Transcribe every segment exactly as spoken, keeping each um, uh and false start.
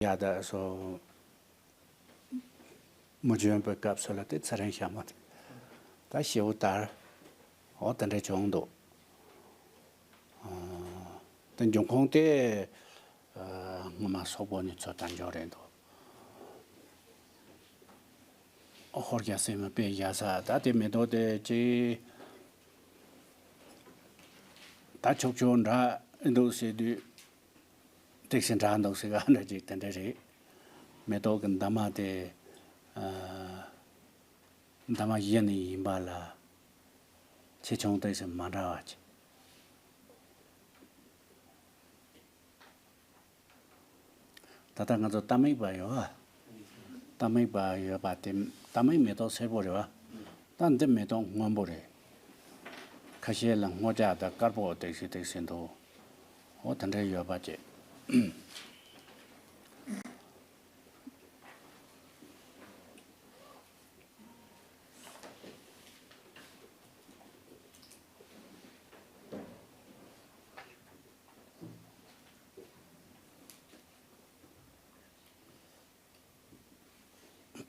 ཡག་ད་སོ། མུ་ཇོན་པའི་སྐབས་སུ་ལ་དེ་ཚེ་རིང་ཞྭ་མོ་དེ་ད་ཞེ་བོ་དར། འོ་དེ་འདྲ་བྱུང་འདུག། ཨ། དེ་འབྱུང་ཁུངས་དེ། ཨ། སྔོན་མ་སོག་པོ་ནས་ཚུར་དར་འབྱུང་རེད་འདུག། ཧོར་རྒྱ་སེ་མོ་དཔེ་བཞག་ས་ད་དེ་མེ་ཏོག་དེ་ཅིག་ད་ཆོག་ཆོག་འདྲ་འདུག་ཟེར་དུས། ཏིག་སེ་འདྲ་འདུག་ཟེར་ག་འདྲ་ཅིག་དེ་འདྲ་རེད། མེ་ཏོག་གི་འདབ་མ་དེ། ཨ། འདབ་མ་བཞི་ནས་ཡིན་པ་ལ། ཆེ་ཆུང་ཏིག་སེ་མ་འདྲ་བ་ཅིག། ད་ལྟ་ང་ཚོ་རྟ་མིག་པ་ཡོད་པ། རྟ་མིག་པ་ཡོད་པ་དེ་རྟ་མིག་མེ་ཏོག་སེར་པོ་རེད་པ། ད་འདི་མེ་ཏོག་སྔོན་པོ་རེད། ཁ་ཤས་ལ་སྔོ་སྐྱ་དང་དཀར་པོ་ཏིག་སེ་ཏིག་སེ་འདུག། འོ་དེ་འདྲ་ཡོད་པ་ཅིག།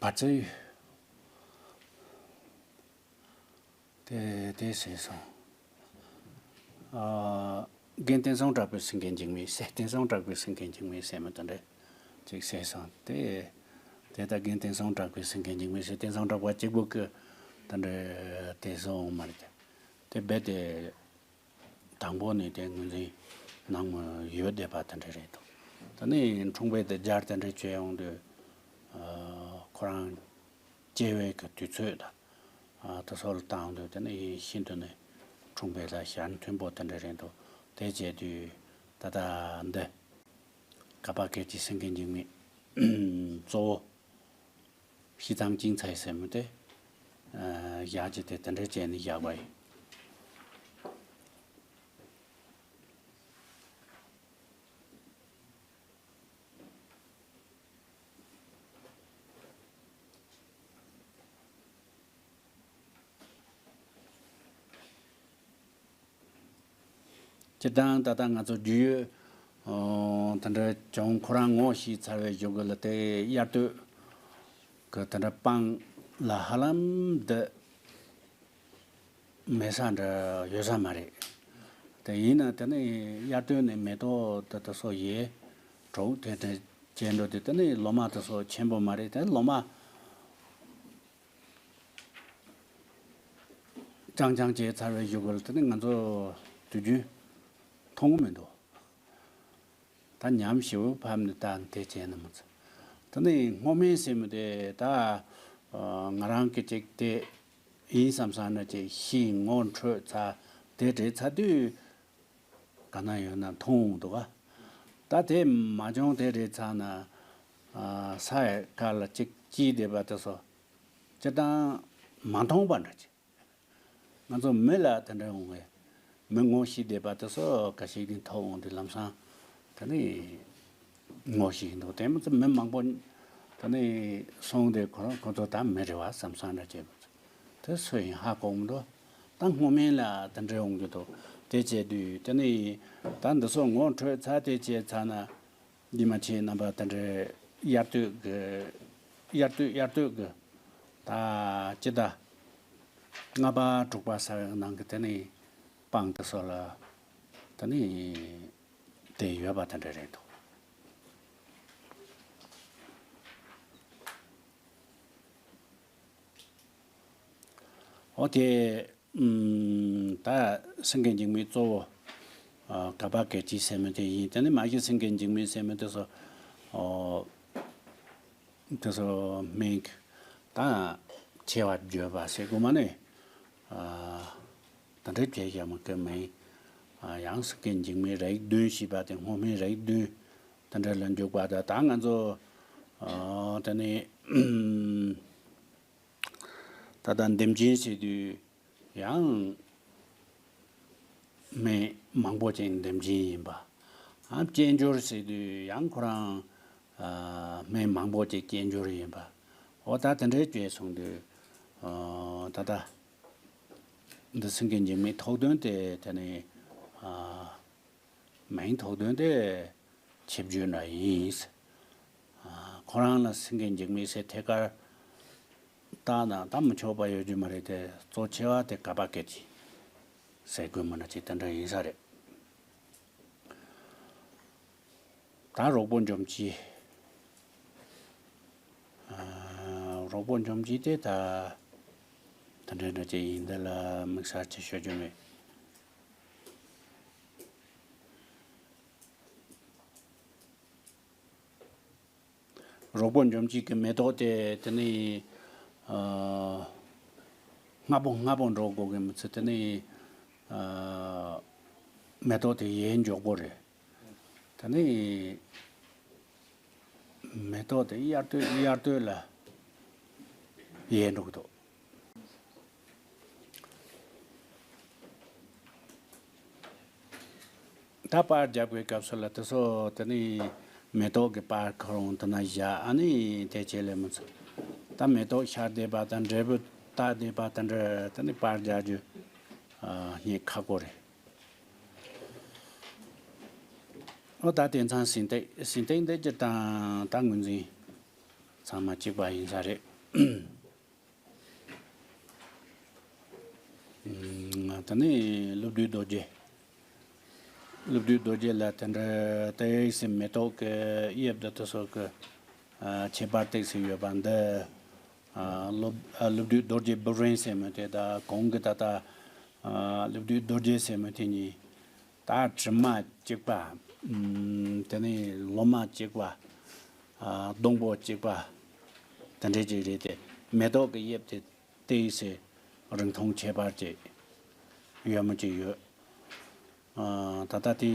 བར་ཚེ་དེ་དེ་ཟེར་སོང་། ཨ། རྒན་བསྟན་སྲུང་གྲགས་པའི་སེང་གེ་འཇིགས་མེད་ཟེར། བསྟན་སྲུང་གྲགས་པའི་སེང་གེ་འཇིགས་མེད་ཟེར་མི་དེ་འདྲ་ཅིག་ཟེར་སོང་། དེ་དེ་ད་རྒན་བསྟན་སྲུང་གྲགས་པའི་སེང་གེ་འཇིགས་མེད་ཟེར། བསྟན་སྲུང་གྲགས་པ་གཅིག་པུ་གི་དེ་འདྲ་དེ་སོང་མ་རེད། དེ་རྦད་དེ། དང་པོ་ནས་དེ་ངོས་འཛིན་གནང་མུས་ཡོད་བསྡད་པ་དེ་འདྲ་རེད་འདུག། ད་ནི་འཁྲུངས་པའི་དེ་སྦྱར་དེ་འདྲ་བྱས་ཡོང་དུས། ཨ། ཁོ་རང་སྐྱེ་བའི་གི་དུས་ཚོད་དང་། ཨ། དེ་ཚོ་ལ་བལྟ་ཡོང་དུས་དེ་ནི་ཤིན་ཏུ་ནས་འཁྲུངས་པའི་ལ་ཞལ་མཐུན་པོ་དེ་འདྲ་རེད་འདུག། དེ་བྱས་དུས་ད་ལྟ་འདི་ག་པ་སྐད་ཅིག་སེང་གེ་འཇིགས་མེད་གཙོ་བོ། ཤི་ཙང་ཅིང་ཚའི་ཟེར་མི་དེ། ཨ། བཞག་ཅི་དེ་དེ་འདྲ་བྱས་ནས་བཞག་པ་ཡིན། སྤྱིར་བཏང་ད་ལྟ་ང་ཚོ་རྒྱུས་ཡོད། ཨོ། དེ་འདྲ་བྱུང་། ཁོ་རང་ངོ་ཤེས་ཚར་བའི་གཞུག་གུ་ལ་དེ་དབྱར་སྟོད་ཀྱི་དེ་འདྲ་སྤང་ལ་ཧ་ལམ་འདི་མེད་ས་འདྲ་ཡོད་ས་མ་རེད། དེ་ཡིན་ན་དེ་ནི་དབྱར་སྟོད་ནས་མེ་ཏོག་དེ་དེ་ཚོ་ཡལ་འགྲོ་དེ་འདྲ་བྱས་འགྲོ་དུས་དེ་ནི་ལོ་མ་དེ་ཚོ་ཆེན་པོ་མ་རེད། དེ་ལོ་མ། རྐྱང་རྐྱང་བྱས་ཚར་བའི་གཞུག་གུ་ལ་དེ་ནི་ང་ཚོ་དུས་རྒྱུན་མཐོང་གི་མི་འདུག། ད་ཉམས་ཞིབ་ཕབ་ནས་ད་དེ་བྱས་ན་མ་ཚད། དེ་ནི་སྔོ་སྨན་ཟེར་མི་དེ་ད་ང་རང་གི་ཅིག་དེ་ཡིན་བསམ་བསམ་ན་ཅིག་ཤི་ངོ་འཕྲོད་ཚར་དེ་བྲིས་ཚར་དུས། ག་ན་ཡོད་ན་མཐོང་འདུག་ག། ད་དེ་མ་བྱུང་དེ་རེད་ཚར་ན། ཨ། ས་ཡ་ཁ་ལ་གཅིག་སྐྱིད་བསྡད་པ་དེ་ཚོ་སྤྱིར་བཏང་མ་མཐོང་པ་འདྲ་ཅིག། ང་ཚོ་མི་ལ་དེ་འདྲ་འོང་བས། མི་ངོ་ཤེས་བསྡད་པ་དེ་ཚོ་ག་ཞིག་གིས་ཐོབ་འོང་དུས་ལམ་སང་དེ་ནི་ངོ་ཤེས་འདུག། དེ་མི་ཚོ་མི་མང་པོ་དེ་ནི་སོང་སྟེ་ཁོ་རང་ཁོ་ཚོ་ད་མི་རེད་བ་བསམ་བསམ་འདྲ་བྱས་པ། དེ་སུ་ཡིན་ཧ་གོ་མི་འདུག། ད་སྔོ་སྨན་ལ་དེ་འདྲ་འོང་གི་འདུག། དེ་བྱས་དུས་དེ་ནི་ད་འདི་ཚོ་ངོ་འཕྲོད་ཚར་དེ་བྱས་ཚར་ན། འདི་མ་ཕྱིན་རྣམ་པ་དེ་འདྲའི་དབྱར་སྟོད་ཀྱི། དབྱར་སྟོད་དབྱར་སྟོད་ཀྱི། ད་སྤྱི་ཟླ་ལྔ་པ་དྲུག་པ་ཟེར་བའི་ནང་གི་དེ་ནི་སྤང་དེ་ཚོ་ལ་དེ་ནི་དེ་ཡོད་པ་དེ་འདྲ་རེད་འདུག། འོ་དེ། ཨུམ། ད་སེང་གེ་འཇིགས་མེད་གཙོ་བོ། ཨ། ག་པ་གལ་ཆེ་ཟེར་མི་དེ་ཡིན། དེ་ནི་མ་གཞི་སེང་གེ་འཇིགས་མེད་ཟེར་མི་དེ་ཚོ། ཨོ། དེ་ཚོ་སྨན་གྱི་ད་ཆེ་བ་བརྗོད་པ་ཟེར་དགོས་མ་ནི། ཨ། ད་འདྲ་བྱས་ཀྱང་མི་དགོས་མིན། ཨ། ཡང་སེང་གེ་འཇིགས་མེད་རིགས་བདུན་ཞེས་པ་དེ་སྔོ་སྨན་རིགས་བདུན་དེ་འདྲ་ལ་འཇུག་པ་དང་། ད་ང་ཚོ། ཨ། དེ་ནི། ད་ལྟ་འདེམས་ཅན་ཟེར་དུས་ཡང་སྨན་མང་པོ་ཅིག་འདེམས་ཅན་ཡིན་པ། ཨ། སྐྱེས་སྦྱོར་ཟེར་དུས་ཡང་ཁོ་རང་། ཨ། སྨན་མང་པོ་ཅིག་སྐྱེས་སྦྱོར་ཡིན་པ། འོ་ད་དེ་འདྲའི་བྱས་སོང་དུས། ཨ། ད་ལྟ་འདི་སེང་གེ་འཇིགས་མེད་ཐོག་དོན་དེ་དེ་ནི། ཨ། སྨན་ཐོག་དོན་དེ་ཆིབས་བརྗོད་འདྲ་ཡིན། ཁོ་རང་ལ་སེང་གེ་འཇིགས་མེད་ཟེར་ཐད་ཀར་བཏགས་ན་ད་མི་ཆོག་པ་ཡོད་རྒྱུ་མ་རེད་དེ། གཙོ་ཆེ་བ་དེ་ཀ་པ་ཀེ་ཏི་ཟེར་དགོས་མིན་ན་ཅིག་དེ་འདྲ་ཡིན་ས་རེད། ད་རོག་པོ་འཇོམས་བྱེད། ཨ། རོག་པོ་འཇོམས་བྱེད་དེ་ད་དེ་འདྲ་འདྲ་ཅིག་ཡིན། འདི་ལ་དམིགས་བསལ་ཅིག་ཤོད་རྒྱུ་མེད། རོག་པོ་འཇོམས་བྱེད་ཀྱི་མེ་ཏོག་དེ་དེ་ནི། ཨ། སྔ་པོ་སྔ་པོ་འགྲོ་དགོས་ཀྱི་མི་ཚད། དེ་ནི། ཨ། མེ་ཏོག་དེ་ཡལ་མགྱོགས་པོ་རེད། དེ་ནི་མེ་ཏོག་དེ་དབྱར་དུས་དབྱར་དུས་ལ་ཡལ་འགྲོ་གི་འདུག། ད་པར་རྒྱབ་པའི་སྐབས་སུ་ལ་དེ་ཚོ་དེ་ནི་མེ་ཏོག་གི་པར་ཁོ་རང་དེ་ན་བཞག། ཨ་ནི་དེ་བྱས་ལས་མི་ཚོ་ད་མེ་ཏོག་ཤར་བསྡད་པ་དང་འབྲས་བུ་བཏགས་བསྡད་པ་དེ་འདྲ་དེ་ནི་པར་རྒྱག་རྒྱུ། ཨ། སྙེག་ཁག་པོ་རེད། ཨོ་ད་དེང་སང་ཟིན་ཏེ་ཟིན་ཏེ་འདི་སྤྱིར་བཏང་ད་ངོས་འཛིན་ཚང་མ་གཅིག་པ་ཡིན་ས་རེད། ཨུམ། ད་ནི་ཀླུ་བདུད་རྡོ་རྗེ། ཀླུ་བདུད་རྡོ་རྗེ་ལ་དེ་འདྲ་ཏོག་ཙམ་མེ་ཏོག་གི་དབྱིབས་འདི་དེ་ཚོ་གི། ཨ། ཁྱད་པར་ཏོག་ཙམ་ཡོད་པ་འདི། ཨ། ཀླུ། ཨ། ཀླུ་བདུད་རྡོ་རྗེ་སྦུབ་རིང་ཟེར་མི་དེ་དང་གོང་གི་ད་ལྟ། ཨ། ཀླུ་བདུད་རྡོ་རྗེ་ཟེར་མི་དེ་གཉིས། ད་དྲི་མ་གཅིག་པ། ཨུམ། དེ་ནས་ལོ་མ་གཅིག་པ། ཨ། སྡོང་པོ་གཅིག་པ། དེ་འདྲ་ཅིག་རེད་དེ། མེ་ཏོག་གི་དབྱིབས་དེ་ཏོག་ཙམ་རིང་ཐུང་ཁྱད་པར་ཅིག་ཡོད་མོ་ཅིག་ཡོད། ཨ། ད་ལྟ་དེ་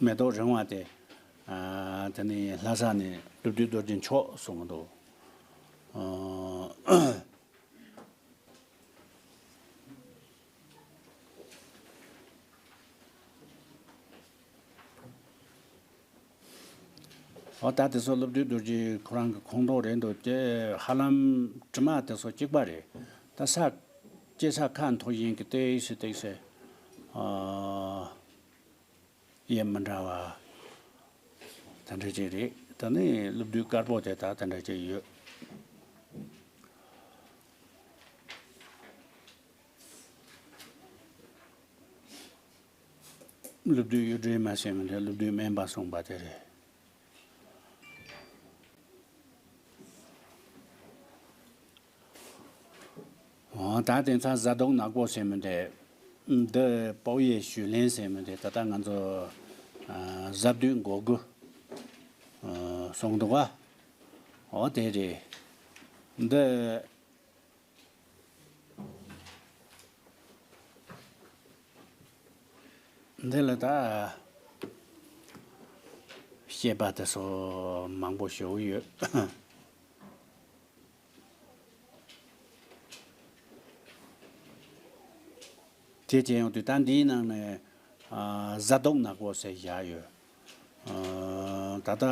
མེ་ཏོག་རིང་བ་དེ། ཨ། དེ་ནས་ལྷ་ས་ནས་ཀླུ་བདུད་རྡོ་རྗེ་མཆོག་གསུང་གི་འདུག། ཨ། འོ་ད་དེ་ཚོ་ཀླུ་བདུད་རྡོ་རྗེ་ཁོ་རང་གི་ཁོངས་གཏོགས་རེད་འདུག་སྟེ། ཧ་ལམ་དྲི་མ་དེ་ཚོ་གཅིག་པ་རེད། ད་ས་སྐྱེ་ས་ཁ་འཐོར་ཡིན་གི་ཏོག་ཙམ་ཏོག་ཙམ། ཨ། དབྱིབས་མི་འདྲ་བ་དེ་འདྲ་ཅིག་རེད། ད་ནི་ཀླུ་བདུད་དཀར་པོ་དེ་ད་དེ་འདྲ་ཅིག་ཡོད། ཀླུ་བདུད་གཡུ་སྒྲོན་མ་ཟེར་མི་དེ་ཀླུ་བདུད་སྨན་པ་གསུངས་པ་དེ་རེད། འོ་ད་དེང་སང་གཟའ་གདོང་ནག་པོ་ཟེར་མི་དེ། འདི་པའོ་ཡེ་ཞུས་ལན་ཟེར་མི་དེ་ད་ལྟ་ང་ཚོ། ཨ། གཟའ་བདུད་མགོ་དགུ། ཨ། གསུངས་འདུག་ག། འོ་དེ་རེད། འདི། འདི་ལ་ད་བཤད་པ་དེ་ཚོ་མང་པོ་ཞེ་པོ་ཡོད། དེ་བྱས་ཡོང་དུས་ད་འདིའི་ནང་ནས། ཨ། གཟའ་གདོང་ནག་པོ་ཟེར་བཞག་ཡོད། ཨ། ད་ལྟ།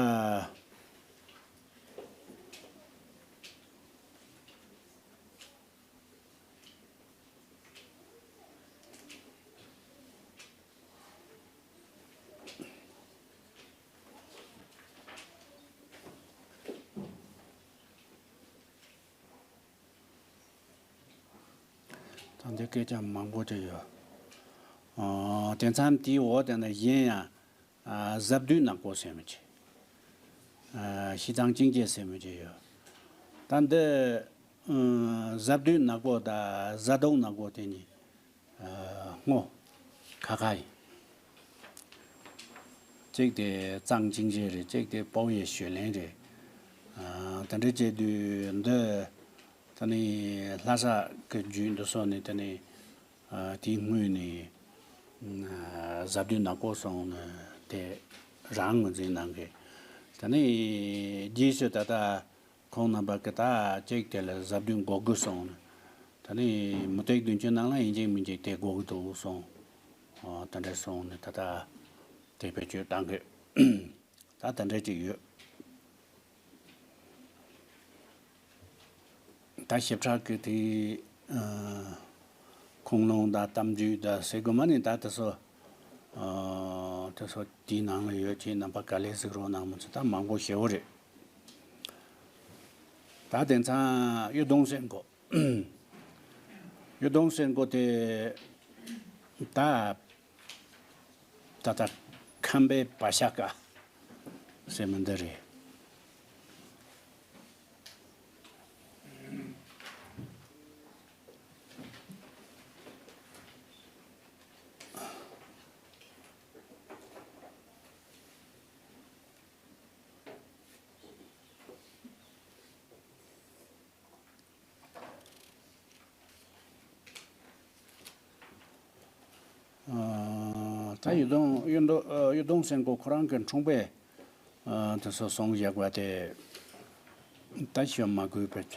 ད་འདི་སྐད་ཆ་མང་པོ་ཅིག་ཡོད། ཨ། དེང་སང་དེའི་འོག་དེ་ན་གཞན་ཡང་། ཨ། གཟའ་བདུད་ནག་པོ་ཟེར་མི་ཅིག། ཨ། ཤི་ཙང་ཅིང་ཅེ་ཟེར་མི་ཅིག་ཡོད། ད་འདི། ཨ། གཟའ་བདུད་ནག་པོ་དང་གཟའ་གདོང་ནག་པོ་དེ་གཉིས། ཨ། སྔོ་ཁ་ཁ་ཡིན། གཅིག་དེ་ཙང་ཅིང་ཅེ་རེད། གཅིག་དེ་པའོ་ཡེ་ཞུས་ལན་རེད། ཨ། དེ་འདྲ་བྱས་དུས་འདི། ད་ནི་ལྷ་ས་གི་རྒྱུད་འདི་ཚོ་ནི་ད་ནི། ཨ། དེའི་སྔོན་ནས། ཨ། གཟའ་བདུད་ནག་པོ་གསུངས་ནས་དེ་རང་ངོས་འཛིན་གནང་གི། ད་ནི་རྗེས་སུ་ད་ལྟ་ཁོང་རྣམ་པ་གི་ད་ཅིག་དེ་ལ་གཟའ་བདུད་མགོ་དགུ་གསུངས་ནས། ད་ནི་མུ་སྟེགས་བདུན་ཅུ་ནང་ལ་ཡིན་གཅིག་མིན་གཅིག་དེ་དགོས་ཀྱི་འདུག་གསུངས། ཨ། དེ་འདྲ་གསུངས་ནས་ད་ལྟ་དེ་བེད་སྤྱོད་བཏང་གི། ད་དེ་འདྲ་ཅིག་ཡོད། ད་ཞིབ་ཕྲ་གི་དེ། ཨ། ཁུངས་ལུང་དང་གཏམ་རྒྱུད་དང་ཟེར་དགོས་མ་ནི་ད་དེ་ཚོ། ཨ། དེ་ཚོ་དེའི་ནང་ལ་ཡོད་ཅེས་རྣམ་པ་ག་ལེར་གཟིགས་རོགས་གནང་། མི་ཚོ་ད་མང་པོ་ཞེ་པོ་རེད། ད་དེང་སང་གཡུ་སྡོང་སེར་མགོ། གཡུ་སྡོང་སེར་མགོ་དེ་ད་ད་ལྟ་ཁམས་པའི་བ་ཤ་ཀ་ཟེར་མི་འདི་རེད། ཨ། ད་གཡུ་སྡོང་གཡུ་སྡོང་གཡུ་སྡོང་སེང་གོ་ཁོ་རང་གི་འཁྲུངས་པའི་ཨ་དེ་ཚོ་གསུང་བཞག་པ་དེ་ད་ཞུ་མ་དགོས་པས།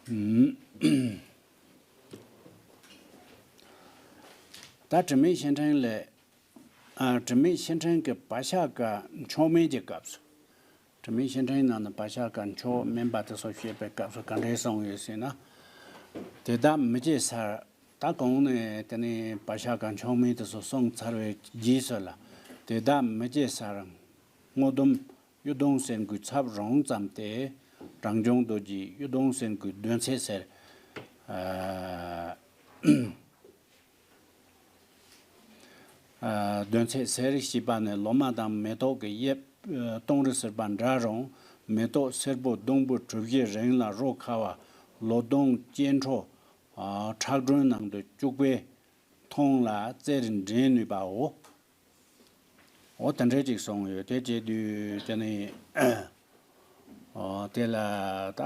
ཨུམ། ད་དྲི་མེད་ཤིང་ཕྲན་ལས། ཨ། དྲི་མེད་ཤིང་ཕྲན་གྱི་བ་ཤ་ཀ་མཆོག་དམན་གྱི་སྐབས་སུ། དྲི་མེད་ཤིང་ཕྲན་ནང་ན་བ་ཤ་ཀ་མཆོག་དམན་པ་དེ་ཚོ་བཤད་པའི་སྐབས་སུ་ག་འདྲས་གསུངས་ཡོད་ཟེར་ན། དེ་དག་མི་བརྗེད་སར། ད་གོང་ནས་དེ་ནས་བ་ཤ་ཀ་མཆོག་དམན་དེ་ཚོ་གསུངས་ཚར་བའི་རྗེས་སུ་ལ། དེ་དག་མི་བརྗེད་སར། སྔོ་ལྡུམ་གཡུ་སྡོང་སེང་གོའི་ཚབ་རོང་ཙམ་སྟེ། རང་བྱུང་རྡོ་རྗེའི་གཡུ་སྡོང་སེང་གོའི་གདོན་ཚད་ཟེར། ཨ། གདོན་ཚད་ཟེར་ཞེས་པ་ནི་ལོ་མ་དང་མེ་ཏོག་གི་དབྱིབས་སྟོང་རི་ཟེར་བ་འདྲ་རུང་། མེ་ཏོག་སེར་པོ་ཟླུམ་པོ་གྲུ་བཞི་རིང་ལ་རོ་ཁ་བ། ལོ་ལྡོང་སྐྱེ་འཕྲོ་ཁྲག་སྒྲོན་ནང་དུ་བཅུག་པས་མཐོང་ལ་རྩེར་འདྲེན་ནུས་པའོ། འོ་དེ་འདྲས་ཅིག་གསུངས་ཡོད། དེ་བྱས་དུས་དེ་ནི། ཨོ། དེ་ལ་ད་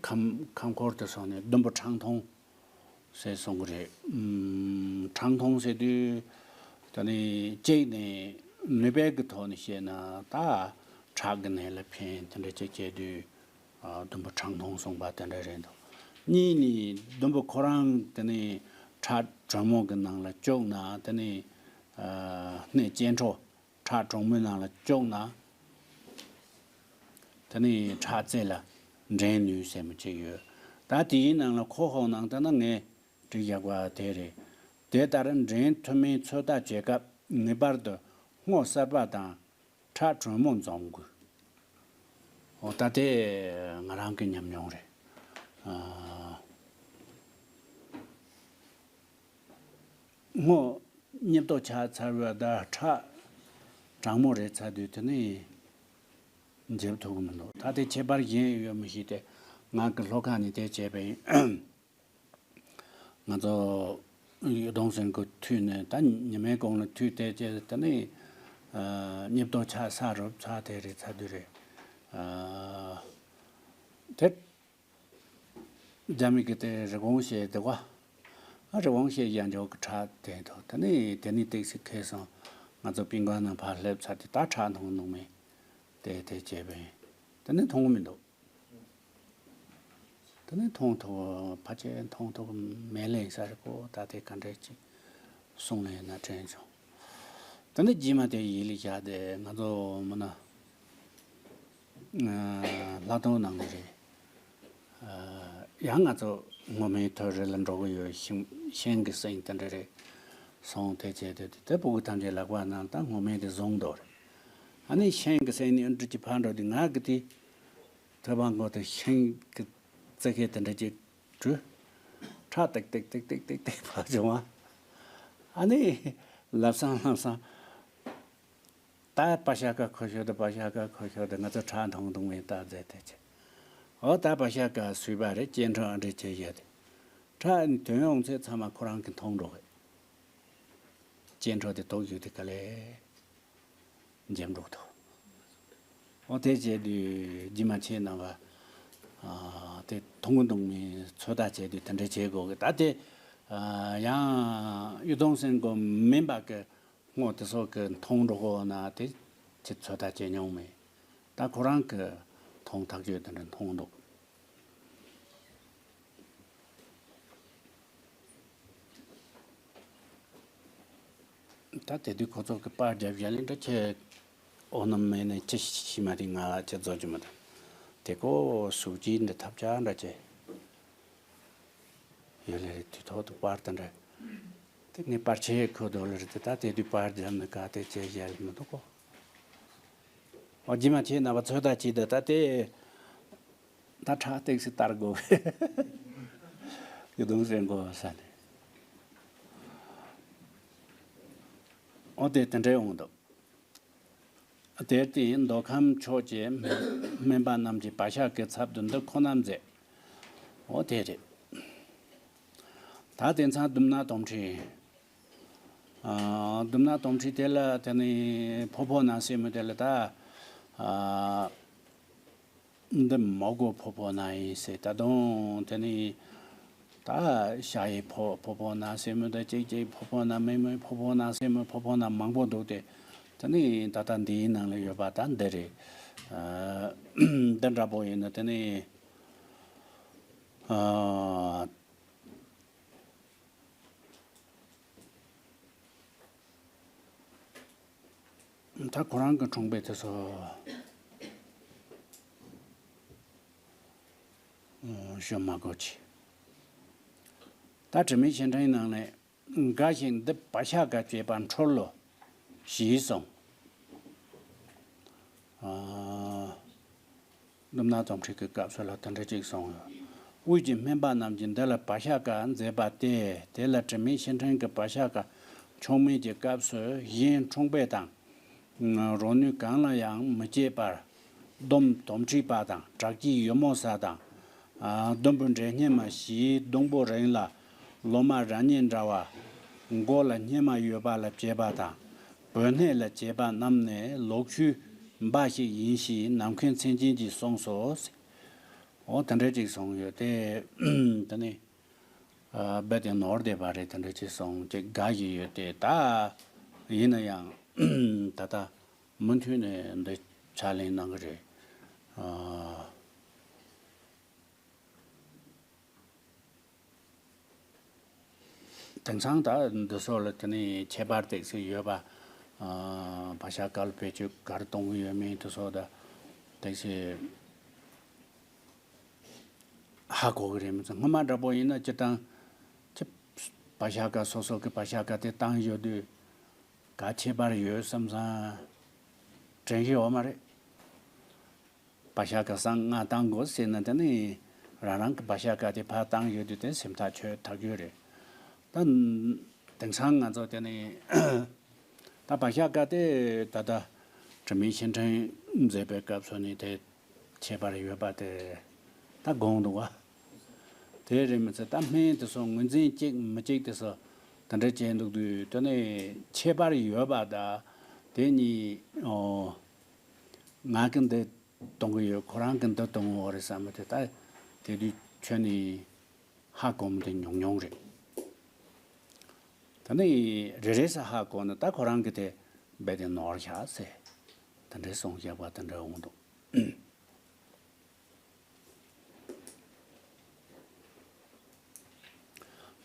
ཁམས་ཁམས་འཁོར་དུ་སོང་ནས་ཟླུམ་པོ་ཁྲག་འཐུང་ཟེར་གསུང་གི་རེད། ཨུམ། ཁྲག་འཐུང་ཟེར་དུས་ད་ནི་གཅིག་ནས་ནུས་པའི་གི་ཐོག་ནས་བཤད་ན་ད་ཁྲག་གི་ནད་ལ་ཕན་དེ་འདྲ་ཅིག་བྱས་དུས་ཨ་ཟླུམ་པོ་ཁྲག་འཐུང་གསུངས་པ་དེ་འདྲ་རེད་འདུག་གཉིས་ནས་ཟླུམ་པོ་ཁོ་རང་དེ་ནི་ཁྲག་དྲོན་མོ་གི་ནང་ལ་བཅུག་ན་དེ་ནི་ཨ་སྣེ་སྐྱེ་འཕྲོ། ཁྲག་གྲང་མོའི་ནང་ལ་བཅུག་ན། དེ་ནི་ཁྲག་རྩ་ལ་འདྲེན་ནུས་ཟེར་མི་གཅིག་ཡོད། ད་དེའི་ནང་ལ་ཁོ་ཧོ་ནང་ད་ན་ངས་བྲིས་བཞག་པ་དེ་རེད། དེ་ལྟར་འདྲེན་ཐུབ་མིན་ཚོད་ལྟ་བྱེད་སྐབས་ངེས་པར་དུ་སྔོ་གསར་པ་དང་ཁྲག་དྲོན་མོ་འཛོམས་དགོས། འོ་ད་དེ་ང་རང་གི་ཉམས་མྱོང་རེད། ཨ། སྔོ་མཉེབ་ཏོ་ཆགས་ཚར་བ་དང་ཁྲག་གྲང་མོ་རེད་ཚར་དུས་དེ་ནི་འཇེབ་ཐུབ་ཀྱི་མི་འདུག་ད་དེ་ཁྱད་པར་གཞན་ཡོད་མི་ཤེས་ཏེ་ང་གི་སློབ་ཁང་ནས་དེ་བྱས་པ་ཡིན། ང་ཚོ་གཡུ་སྡོང་སེང་གོ་མཐུད་ནས་ད་ཉི་མའི་གུང་ལ་མཐུད་དེ་བྱས་དེ་ནི་མཉེབ་ཏོ་ཆགས་ས་རུབ་ཚར་དེ་རེད་ཚར་དུས་རེད། དེ། རྒྱ་མི་གི་དེ་རི་བོང་བཤད་དེ་བ། ཨ་རི་བོང་བཤད་ཡང་འཇོག་གི་ཁྲག་དེ་དོ་དེ་ནི་དེ་ནི་ཏིག་སི་ཁེ་སང་ང་ཚོ་པིང་གོ་ནང་ཕར་སླེབས་ཚར་དེ་ད་ཁྲག་འཐུང་འདུག་མེད། དེ་དེ་བྱས་པས་དེ་ནི་འཐུང་མི་འདུག་དེ་ནི་འཐུང་ཐུབ་ཕལ་ཆེར་འཐུང་ཐུབ་མེད་ལེ་ས་རི་ཀོ་ད་དེ་ག་འདྲས་ཅིག་གསུང་ལེ་ན་དྲན་བྱུང་། དེ་ནི་རྗེས་མ་དེ་ཡིད་ལ་བཞག་དེ་ང་ཚོ་མི་ན། ལྷག་དོན་ནང་ནས་རེད། ཡང་ང་ཚོ་སྔོ་སྨན་ཐོད་རི་ལ་འགྲོ་གི་ཡོད། ཤིང་ཤིང་གི་སེང་དེ་འདྲ་རེད། སོང་དེ་བྱས་དེ་དེ་ཕྲུ་གུ་ཐམས་ཅད་ལག་པ་ནང་ད་སྔོ་སྨན་དེ་བཟུང་འདུག་རེད། ཨ་ནི་ཤིང་གི་སེང་ནི་འདྲི་གི་ཕར་འགྲོ་དུས་ང་གི་དེ་ཐོད་པ་མགོ་དེ་ཤིང་གི་རྩི་ཤིང་དེ་འདྲ་ཅིག་དྲུད། ཁྲག་ཏིག་ཏིག་ཏིག་ཏིག་ཏིག་ཏིག་བབས་བྱུང་བ། ཨ་ནི་ལབ་སང་ལབ་སང་། ད་བ་ཤ་ཀ་ཁོ་ཤོར་དུ་བ་ཤ་ཀ་ཁོ་ཤོར་དུ་ང་ཚོ་ཁྲག་འཐུང་འཐུང་བའི་རྟགས་མཛད་དེ་ཆེ། འོ་ད་བ་ཤ་ཀ་སུས་པ་རེད་སྐྱེ་འཕྲོ་ཨ་འདྲས་བྱས་ཡོད་དེ། ཁྲག་ནི་དོན་ཡོང་ཚེ་ཚང་མ་ཁོ་རང་གི་འཐུང་འགྲོ་གི། སྐྱེ་འཕྲོ་དེ་དོགས་ཡོད་དེ་ག་ལེ། འཇེམ་འགྲོ་ཐོ། འོ་དེ་བྱས་དུས་རྗེས་མ་ཁྱེད་རྣམ་པ། དེ་འཐུང་འཐུང་མིན་ཚོད་ལྟ་བྱས་དུས་དེ་འདྲས་བྱེད་དགོས་གི་ད་དེ། ཡང་གཡུ་སྡོང་སེང་གོ་མིན་པ་གི་སྔོ་དེ་ཚོ་གི་འཐུང་འགྲོ་གོ་ན་དེ་ཁྱེད་ཚོད་ལྟ་བྱེད་མྱོང་མེད། ད་ཁོ་རང་གི་འཐུང་ཐག་ཆོད་དེ་འདྲ་འཐུང་འདུག་ད་དེ་དུས་ཁོ་ཚོ་གི་པར་རྒྱབ་ཡ་ལེ་འདྲ་ཁྱེད་ཨོ་ནམ་མེད་ནས་ཁྱེད་ཤི་མ་རིང་ང་ཁྱེད་རྫོགས་ཀྱི་མ་ད་དེ་ཀོ་སུག་ཅི་འདྲ་ཐབས་ཆག་འདྲ་ཁྱེད། ཡོད་ལེ་རེད་དུས་ཐོག་ཏུ་པར་དེ་འདྲ། དེ་ངས་པར་ཆས་ཁོ་དོ་ལེ་རེད་དེ་ད་དེ་དུས་པར་རྒྱབ་ནས་ག་དེ་བྱས་བཞག་ལེ་མི་འདུག་གོ། ཨོ་རྗེས་མ་ཁྱེད་རྣམ་པ་ཚོད་ལྟ་བྱེད་དུ་ད་དེ། ད་ཁྲག་ཏོག་ཙམ་བསྟར་དགོས་གི་དུང་ཟེར་དགོས་ས་ནས། འོ་དེ་དེ་འདྲའི་འོང་འདུག་དེར་བརྟེན་མདོ་ཁམས་ཕྱོགས་ཀྱི་སྨན་པ་རྣམས་ཀྱིས་བག་ཆགས་ཀྱི་ཚབ་ཏུ་འདི་ཁོ་ན་མཛད། འོ་དེ་རེད། ད་དེང་སང་ལྡུམ་ན་དོམ་ཁྲི། ཨ། ལྡུམ་ན་དོམ་ཁྲི་དེ་ལ་དེ་ནི་ཕོ་ཕོ་ན་ཟེར་མི་དེ་ལ་ད། ཨ། འདི་མོ་གོ་ཕོ་ཕོ་ན་ཡིན་ཟེར། ད་དུང་དེ་ནི་ད་ཤ་ཡི་ཕོ་ཕོ་ཕོ་ན་ཟེར་མི་ད་ཅིག་ཅིག་ཕོ་ཕོ་ན་མེ་མེ་ཕོ་ཕོ་ན་ཟེར་མི་ཕོ་ཕོ་ན་མང་པོ་འདུག་སྟེ། དེ་ནི་ད་ལྟ་འདིའི་ནང་ལ་ཡོད་པ་ད་འདི་རེད། ཨ། འདི་འདྲ་པོ་ཡིན་ན་དེ་ནི། ཨ། ད་ཁོ་རང་གི་འཁྲུངས་པའི་དུས་སུ་ཞུ་མ་དགོས་ཀྱི། ད་དྲི་མེད་ཞིང་ཕྲན་ནང་ནས་འགའ་ཞིག་འདི་བག་ཆགས་དགའ་བྱེད་པ་འཕྲོ་ལོ་ཞེས་གསུངས། ཨ། ལྡུམ་ན་དོམ་ཁྲི་གི་སྐབས་སུ་ལ་དེ་འདྲ་ཅིག་གསུངས་ཡོད། དབུས་ཀྱི་སྨན་པ་རྣམས་ཀྱིས་འདི་ལ་བག་ཆགས་དགའ་མཛད་པ་སྟེ། དེ་ལ་དྲི་མེད་ཕྱིར་འཕྲེང་གི་བག་ཆགས་དགའ་མཆོག་དམན་གྱི་སྐབས་སུ་གཞན་འཁྲུངས་པའི་དང་། རོ་ནུས་གང་ལ་ཡང་མི་སྐྱེད་པར། སྡོམ་དོམ་ཁྲི་པ་དང་བྲག་སྐྱིད་ཡུ་མོ་ས་དང་། ཨ། སྡོམ་བུ་འབྲས་སྙེ་མ་ཞེས་སྡོང་པོ་རིང་ལ་ལོ་མ་ར་སྙེ་འདྲ་བ། མགོ་ལ་སྙེ་མ་ཡོད་པ་ལ་བྱེད་པ་དང་། བོད་སྣེ་ལ་བྱེད་པ་རྣམས་ནི་ལོག་ཤུལ་འབའ་ཞིག་ཡིན་ཞེས་ནམ་མཁའི་མཚན་ཅན་གྱིས་གསུངས་སོ། འོ་དེ་འདྲ་ཅིག་གསུངས་ཡོད་དེ། དེ་ནི། ཨ། རྦད་དེ་ནོར་བསྡད་པ་རེད། དེ་འདྲ་ཅིག་གསུངས་ཅིག་དགའ་ཞིག་ཡོད་དེ། ད་ཡིན་ན་ཡང་ད་ལྟ་མུ་མཐུད་ནས་འདི་ཕྱག་ལེན་གནང་གི་རེད། ཨ། དེང་སང་ད་འདི་ཚོ་ལ་དེ་ནི་ཁྱད་པར་ཏོག་ཙམ་ཡོད་པ། ཨ། བག་ཆགས་དཀའ་ལས་བེད་སྤྱོད་ག་རེ་གཏོང་གི་ཡོད་མེད་དེ་ཚོ་ད་ཏོག་ཙམ་ཧ་གོ་གི་རེད་མི་ཚོ། སྔོན་མ་འདྲ་པོ་ཡིན་ན་སྤྱིར་བཏང་ཁྱི་བག་ཆགས་དཀའ་སོ་སོ་གི་བག་ཆགས་དཀའ་དེ་བཏང་ཡོད་དུས་ག་ཁྱད་པར་ཡོད་བསམ་བསམ་དྲན་གི་ཡོད་མ་རེད། བག་ཆགས་དཀའ་སང་ང་བཏང་དགོས་ཟེར་ན་དེ་ནི་རང་རང་གི་བག་ཆགས་དཀའ་དེ་ཕར་བཏང་ཡོད་དུས་དེ་སེམས་ཐག་ཆོད་ཐག་ཆོད་རེད། ད་དེང་སང་ང་ཚོ་དེ་ནི་ད་བག་ཆགས་དཀའ་དེ་ད་ལྟ་དྲི་མེད་ཕྱིར་འཕྲེང་མཛད་པའི་སྐབས་སུ་ནི་དེ་ཁྱད་པར་ཡོད་པ་དེ་ད་དགོངས་འདུག་བ། དེ་རེད་མི་ཚེ་ད་སྨན་དེ་ཚོ་ངོས་འཛིན་གཅིག་མི་གཅིག་དེ་ཚོ་དེ་འདྲ་བྱས་འདུག་དུས་དེ་ནི་ཁྱད་པར་ཡོད་པ་ད་དེ་གཉིས། ཨོ། ང་གི་འདི་གཏོང་གི་ཡོད། ཁོ་རང་གི་འདི་གཏོང་གི་ཡོད་རེད་བསམ་པ་དེ་ད་དེ་དུས་ཁྱོན་ནས་ཧ་གོ་མི་དེ་ཉུང་ཉུང་རེད། ད་ནི་རེ་རེ་ས་ཧ་གོ་ན་ད་ཁོ་རང་གི་དེ་རྦད་དེ་ནོར་ཤག་ཟེར། དེ་འདྲའི་གསུང་བཤད་པ་དེ་འདྲ་འོང་འདུག་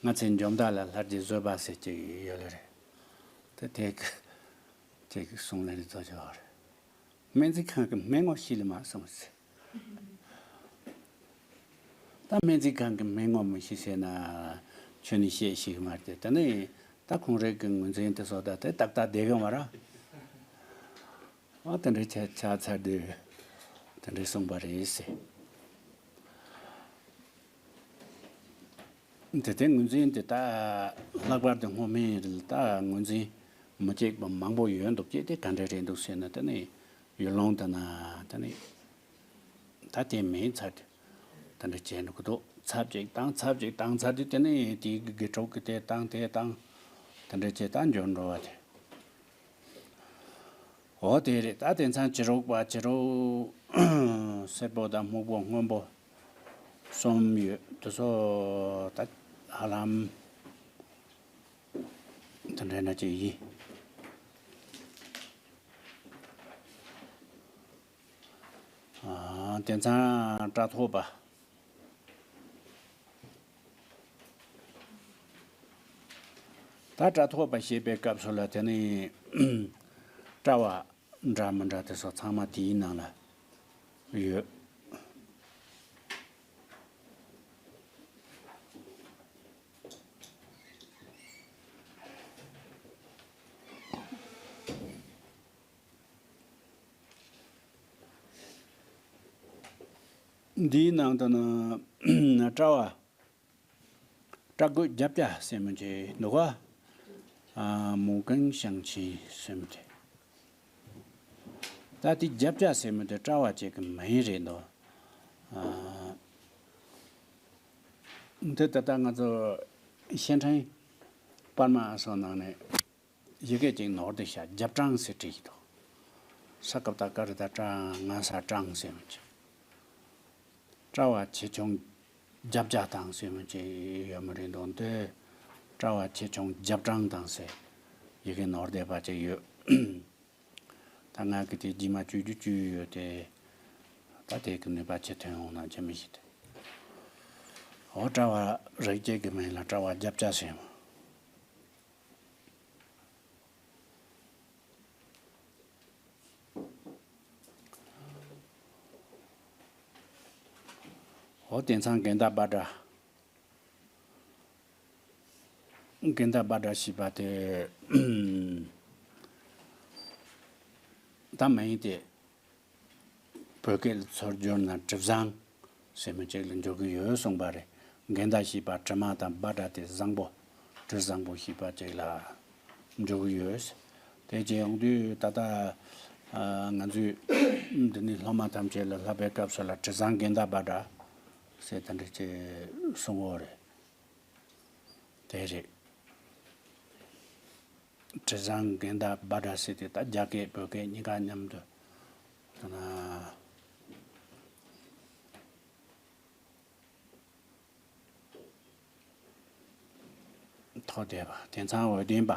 ང་ཚོའི་འཇོམས་བདག་ལ་ལྷར་བཅས་བཟོད་པ་ཟེར་གཅིག་ཡོད་ལེ་རེད། དེ་དེ་གཅིག་གསུང་ལེ་རེ་ཚོ་ཆོག་རེད། སྨན་རྩིས་ཁང་གི་སྨན་ངོ་ཤེས་ལེ་མ་སོང་ཟེར། ད་སྨན་རྩིས་ཁང་གི་སྨན་ངོ་མི་ཤེས་ཟེར་ན་ཁྱོད་ནི་བཤད་ཤེས་གི་མ་རེད། དེ་ནི་ད་ཁོང་རང་གི་ངོས་འཛིན་དེ་ཚོ་ད་དེ་ཏག་ཏག་བསྡད་གི་མ་རེད། ཨ། དེ་འདྲའི་ཆ་ཆ་ཚར་དུས་དེ་འདྲའི་གསུངས་པ་རེད་ཟེར། དེ་ལྟའི་ངོས་འཛིན་དེ་ད་ལྷག་པར་དུ་སྔོན་མའི་རིང་ད་ངོས་འཛིན་མི་གཅིག་པ་མང་པོ་ཡོད་འདུག་ཅེས། དེ་ག་འདྲ་རེད་འདུག་ཟེར་ན་དེ་ནི་ཡུལ་ལུང་དེ་ན་དེ་ནི་ད་དེ་མིན་ཚར་དུས་དེ་འདྲ་བྱས་འདུག་གི་འདུག་ཚབ་ཅིག་བཏང་ཚབ་ཅིག་བཏང་ཚར་དུས་དེ་ནི་དེའི་དགེ་ཕྲུག་གི་དེ་བཏང་དེ་བཏང་དེ་འདྲ་བྱས་ད་འབྱོར་འགྲོ་བ་དེ། འོ་དེ་རེད། ད་དེང་སང་བྱི་རུག་པ་བྱི་རུག་སེར་པོ་དང་སྨུག་པོ་སྔོན་པོ་གསུམ་ཡོད། དེ་ཚོ་ད་ཧ་ལམ་དེ་འདྲ་ན་ཅིག་ཡིན། ཨ། དེང་སང་སྐྲ་ཐོག་པ། ད་སྐྲ་ཐོག་པ་ཞེས་པའི་སྐབས་སུ་ལ་དེ་ནི་སྐྲ་བ་འདྲ་མི་འདྲ་དེ་ཚོ་ཚང་མ་དེའི་ནང་ལ་ཡོད། འདིའི་ནང་དུ་ནི་སྤྲ་བ། སྤྲ་རྒོད་རྒྱབ་བརྒྱ་ཟེར་མི་ཅིག་འདུག་ག་ཨ། མུ་ཀེང་ཞང་ཆིན་ཟེར་མི་དེ། ད་དེ་རྒྱབ་བརྒྱ་ཟེར་མི་དེ་སྤྲ་བ་ཅིག་གི་མིང་རེད་འདུག་ཨ། འདི་ད་ལྟ་ང་ཚོ་ཤན་ཁྲིན་པར་མ་སོགས་ནང་ནས་ཡི་གེ་ཅིག་ནོར་བསྡད་ཤག་རྒྱབ་བྲང་ཟེར་བྲིས་ཀྱི་འདུག་ས་ཀ་བཏགས་སྐ་ར་བཏགས་སྐྲ། ང་ས་བྲང་ཟེར་མི་ཅིག་སྤྲ་བ་ཆེ་ཆུང་རྒྱབ་བརྒྱ་དང་ཟེར་མི་ཅིག་ཡོད་མ་རེད་འདུག་འདི་སྤྲ་བ་ཆེ་ཆུང་རྒྱབ་བྲང་དང་ཟེར་ཡི་གེ་ནོར་བསྡད་པ་ཅིག་ཡོད། ད་ང་གི་དེ་རྗེས་མ་བཅོས་རྒྱུ་བཅོས་ཡོད་དེ། ད་དེ་གི་ནུས་པ་ཅི་ཐོན་འོང་ན་ཅི་མི་ཤེས་ཏེ། འོ། སྤྲ་བ་རིགས་བརྒྱད་ཀྱི་མིང་ལ་སྤྲ་བ་རྒྱབ་བརྒྱ་ཟེར་མོ། འོ། དེང་སང་གན་ད་སྦ་དྲ། གན་ད་སྦ་དྲ་ཞེས་པ་དེ། ད་མིང་དེ་བོད་སྐད་ལ་ཚུར་བསྒྱུར་ན་དྲི་བཟང་ཟེར་མི་ཅིག་ལ་འཇུག་གི་ཡོད་གསུངས་པ་རེད། གན་ད་ཞེས་པ་དྲི་མ་དང་སྦ་དྲ་དེ་བཟང་པོ། དྲི་བཟང་པོ་ཞེས་པ་ཅིག་ལ་འཇུག་གི་ཡོད། དེ་བྱས་ཡོང་དུས་ད་ལྟ་ཨ། ང་ཚོས་འདི་ནས་སློབ་མ་ཐམས་ཅད་ལ་བསླབ་པའི་སྐབས་སུ་ལ་དྲི་བཟང་གན་ད་སྦ་དྲ་ཟེར་དེ་འདྲ་ཅིག་གསུང་གི་ཡོད་རེད། དེ་རེད། དྲི་བཟང་གན་ད་སྦ་དྲ་ཟེར་དེ་ད་རྒྱ་སྐད་བོད་སྐད་གཉིས་ཀ་མཉམ་དུ་ཐོན་ན། ཐོག་བསྡད་པ། དེང་སང་འོད་ལྡན་པ།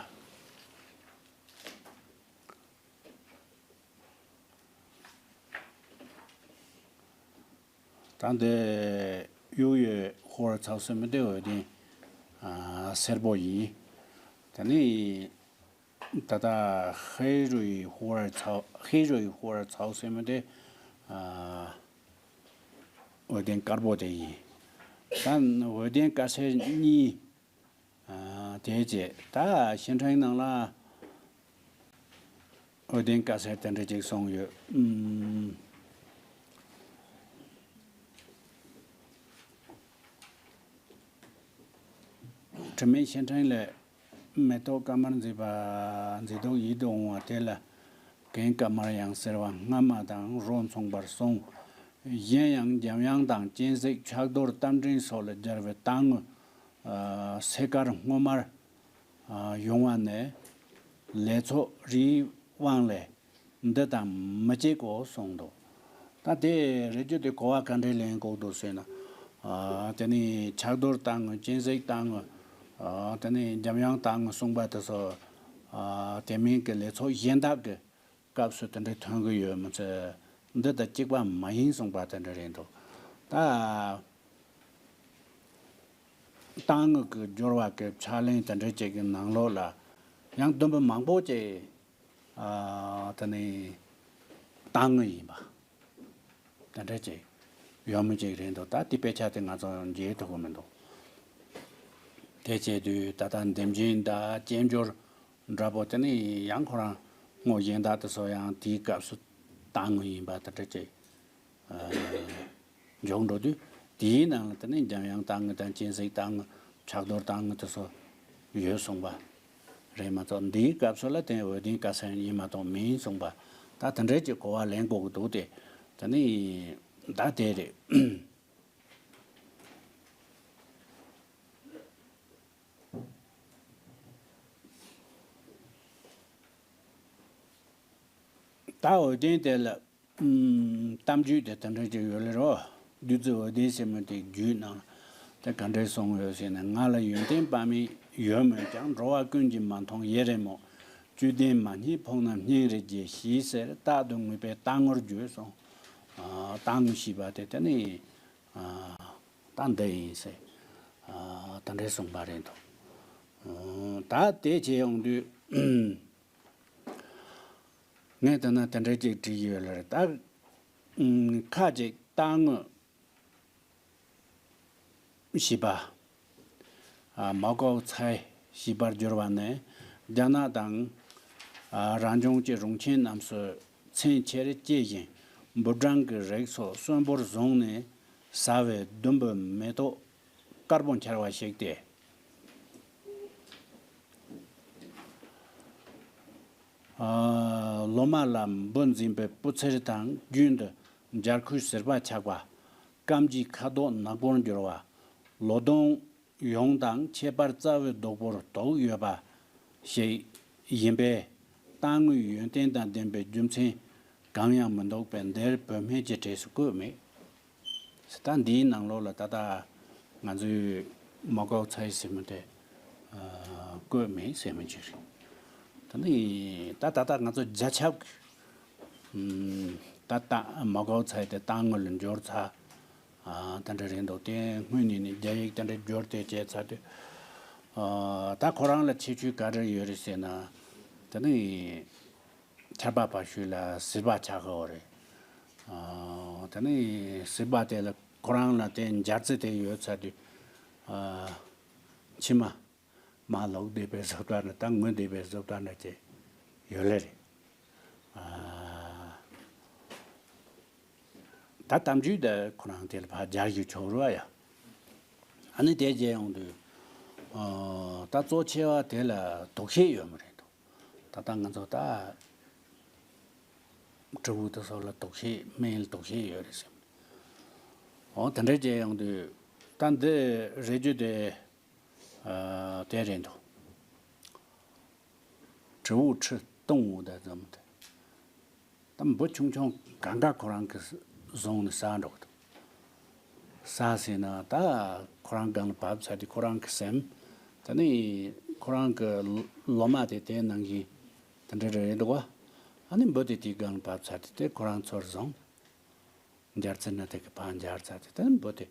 ད་འདི་གཡུ་ཡི་ཧོར་ཚའོ་ཟེར་མི་དེ་འོད་ལྡན་ཨ་སེར་པོ་ཡིན། ད་ནི་ད་ལྟ་ཧེ་རུའི་ཧོར་ཚའོ། ཧེ་རུའི་ཧོར་ཚའོ་ཟེར་མི་དེ་ཨ་འོད་ལྡན་དཀར་པོ་དེ་ཡིན། ད་འོད་ལྡན་དཀར་སེར་གཉིས། ཨ། དེ་རྗེས་ད་ཤན་ཁྲིན་ནང་ལ་འོད་ལྡན་དཀར་སེར་དེ་འདྲ་ཅིག་གསུངས་ཡོད། ཨུམ། དྲི་མེད་ཤན་ཁྲིན་ལས། མེ་ཏོག་དཀར་དམར་མཛེས་པ། མཛེས་སྡུག་ཡིད་དུ་འོང་བ་དེ་ལ། གན་དཀར་དམར་ཡང་སེར་བ་སྔ་མ་དང་རོ་མཚུངས་པར་གསུངས། གཞན་ཡང་འཇམ་དབྱངས་དང་སྤྱན་གཟིགས་ཕྱག་རྡོར་རྟ་མགྲིན་སོགས་ལ་སྦྱར་བའི་རྟགས་དངོས། ཨ། སེར་དཀར་སྔོ་དམར། ཨ། ཡོང་བ་ནི་ལས་ཚོགས་རིགས་དབང་ལས་འདི་དང་མི་གཅིག་གོ་གསུངས་འདུག་ད་དེ་རེད་རྒྱུ་དེ་གོ་བ་ག་འདྲས་ལེན་དགོས་འདུག་ཟེར་ན། ཨ། དེ་ནི་ཕྱག་རྡོར་རྟགས་དངོས། སྤྱན་གཟིགས་རྟགས་དངོས། ཨ། དེ་ནི་འཇམ་དབྱངས་རྟགས་དངོས་གསུངས་པ་དེ་ཚོ། ཨ། དེ་མིན་གྱི་ལས་ཚོགས་གཞན་དག་གི་སྐབས་སུ་དེ་འདྲའི་ཐོན་གྱི་ཡོད་མི་ཚད། འདི་དང་གཅིག་པ་མ་ཡིན་གསུངས་པ་དེ་འདྲ་རེད་འདུག་ད་རྟགས་དངོས་ཀྱི་སྦྱོར་བ་གི་ཕྱག་ལེན་དེ་འདྲ་ཅིག་གི་ནང་ལོགས་ལ་ཡང་བདེན་པ་མང་པོ་ཅིག་ཨ། དེ་ནི་རྟགས་དངོས་ཡིན་པ་དེ་འདྲ་ཅིག་ཡོད་མི་ཅིག་རེད་འདུག་ད་དེ་དཔེ་ཆ་དེ་ང་ཚོ་མཇལ་ཐུབ་ཀྱི་མི་འདུག་དེ་བྱས་དུས་ད་ལྟ་འདེམས་ཅན་དང་དཔལ་འབྱོར་འདྲ་པོ་དེ་ནི་ཡང་ཁོ་རང་དངོས་གཞན་དག་དེ་ཚོ་ཡང་དེའི་སྐབས་སུ་རྟགས་དངོས་ཡིན་པ་དེ་འདྲ་ཅིག་ཨ། འཇོག་འགྲོ་དུས་དེའི་ནང་ལ་དེ་ནི་འཇམ་དབྱངས་རྟགས་དངོས་དང་། སྤྱན་གཟིགས་རྟགས་དངོས། ཕྱག་རྡོར་རྟགས་དངོས་དེ་ཚོ་ཡོད་གསུངས་པ་རེད་མ་གཏོགས། འདིའི་སྐབས་སུ་ལ་དེ་འོད་ལྡན་དཀར་སེར་ཡིན་མ་གཏོགས་མིན་གསུངས་པ། ད་དེ་འདྲའི་ཅིག་གོ་བ་ལེན་དགོས་ཀྱི་འདུག་སྟེ། དེ་ནི་ད་དེ་རེད། ད་འོད་ལྡན་དེ་ལ་ཨུམ། གཏམ་རྒྱུད་དེ་དེ་འདྲ་ཅིག་ཡོད་ལེ་རོ། བདུད་རྩི་འོད་ལྡན་ཟེར་མི་དེའི་རྒྱུད་ནང་དེ་ག་འདྲས་གསུངས་ཡོད་ཟེར་ན། ང་ལ་ཡོན་ཏན་དཔག་མེད་ཡོད་མོད་ཀྱང་། འགྲོ་བ་ཀུན་གྱིས་མ་མཐོང་ཡེ་རེ་མོ། བཅུད་ལྡན་མ་རྙེད་ཕོག་ན་སྙིང་རེ་རྗེ། ཞེས་ཟེར་རྟག་ཏུ་ངུས་པས་རྟགས་ངུར་བརྗོད་གསུངས། ཨ། རྟགས་ངུ་ཞེས་པ་དེ་དེ་ནི་ཨ། རྟགས་འདི་ཡིན་ཟེར། ཨ། དེ་འདྲས་གསུངས་པ་རེད་འདུག་ཨ། ད་དེ་བྱས་ཡོང་དུས། ངས་ལྟ་ན་དེ་འདྲ་ཅིག་བྲིས་ཡོད་ལ་རེད། ད་ཁ་ཅིག་རྟགས་དངོས་ཞེས་པ། ཨ། མའོ་ཀའོ་ཚའེ་ཞེས་པར་བསྒྱུར་བ་ནི། རྒྱ་ནག་དང་། ཨ། རང་བྱུང་གི་རོང་ཆེན་རྣམས་སུ་ཚན་ཆེར་སྐྱེས་ཤིང་། འབུ་སྦྲང་གི་རིགས་སོགས་གསོན་པོར་བཟུང་ནས། ཟ་བའི་ཟླུམ་པོའི་མེ་ཏོག་དཀར་པོ་འཁྱར་བ་ཞིག་སྟེ། ཨ། ལོ་མ་ལ་འབུ་འཛིན་པའི་སྤུ་ཚེར་དང་རྒྱུན་དུ་འབྱར་ཁུའི་ཟིལ་པ་ཆགས་པ། སྐམ་གྱི་ཁ་དོག་ནག་པོར་འགྱུར་བ། ལོ་ལྡོང་ཡོངས་དང་ཁྱད་པར་རྩ་བའི་རྡོག་པོར་དོགས་ཡོད་པ་ཞིག་ཡིན་པས། རྟགས་དངོས་ཡོན་ཏན་དང་ལྡན་པའི་རྒྱུ་མཚན་གང་ཡང་མི་འདུག་པས། འདིར་བོད་སྨན་གྱི་གྲས་སུ་བཀོད་མེད། ད་འདིའི་ནང་ལོགས་ལ་ད་ལྟ་ང་ཚོས་མའོ་ཀའོ་ཚའེ་ཟེར་མི་དེ་ཨ་བཀོད་མེད་ཟེར་མི་ཅིག་རེད། ད་ནི་ད་ད་ལྟ་ང་ཚོ་རྒྱ་ཁྱབ་ཀྱི་ཨམ་ད་ལྟ་མའོ་ཀའོ་ཚའེ་དེ་རྟགས་དངོས་ལ་འབྱོར་ཚར། ཨ་ད་འདྲ་རེད་འདུག་དེ་སྔོན་ནས་ནི་རྒྱ་ཡིག་ད་འདྲ་འབྱོར་ཏེ་བྱས་ཚར་དུས། ཨ་ད་ཁོ་རང་ལ་ཁྱད་ཆོས་ག་རེ་ཡོད་རེད་ཟེར་ན། ད་ནི་ཆར་པ་བབས་ཤུལ་ལ་ཟིལ་པ་ཆགས་ཀྱི་ཡོད་རེད། ཨ་དེ་ནས་ཟིལ་པ་དེ་ལ་ཁོ་རང་ལ་དེ་འབྱར་རྩི་དེ་ཡོད་ཚར་དུས། ཨ་མཆི་མ་མར་ལོག་བསྡད་པའི་བཟོ་ལྟ་འདྲ་དང་ངུ་བསྡད་པའི་བཟོ་ལྟ་འདྲ་ཅིག་ཡོད་ལེ་རེད། ཨ་ད་གཏམ་རྒྱུད་དེ་ཁོ་རང་དེ་ལ་ཕར་སྦྱར་རྒྱུ་ཆོག་རེད་བ་ཡ། ཨ་ནི་དེ་བྱས་ཡོང་དུས། ཨ་ད་གཙོ་ཆེ་བ་དེ་ལ་དོགས་གཞི་ཡོད་མ་རེད་འདུག་ད་ལྟ་ང་ཚོ་ད་དྲིལ་བུ་དེ་སོགས་ལ་དོགས་གཞི་སྨན་ལ་དོགས་གཞི་ཡོད་རེད་ཟེར། འོ་དེ་འདྲ་བྱས་ཡོང་དུས་ད་འདི་རེད་རྒྱུ་དེ་ཨ་དེ་རེད་འདུག་དྲིལ་བུ་ཁྲི་སྟོང་འོ་ད་ཙམ་དེ། ད་འབུ་ཆུང་ཆུང་གང་ག་ཁོ་རང་གིས་བཟུང་ནས་ཟ་འགྲོ་གི་འདུག་ཟ་ཟེར་ན་ད་ཁོ་རང་སྒང་ལ་བབས་ཚར་དུས་ཁོ་རང་གི་སེམས། ད་ནི་ཁོ་རང་གི་ལོ་མ་དེ་དེ་ནང་བཞིན་དེ་འདྲ་རེད་འདུག་བ། ཨ་ནི་འབུ་དེ་དེའི་སྒང་ལ་བབས་ཚར་དུས་དེ་ཁོ་རང་ཚུར་བཟུང་། འབྱར་རྩི་ནི་དེ་གི་ཕར་འབྱར་ཚར་དུས་དེ་ནི་འབུ་དེ་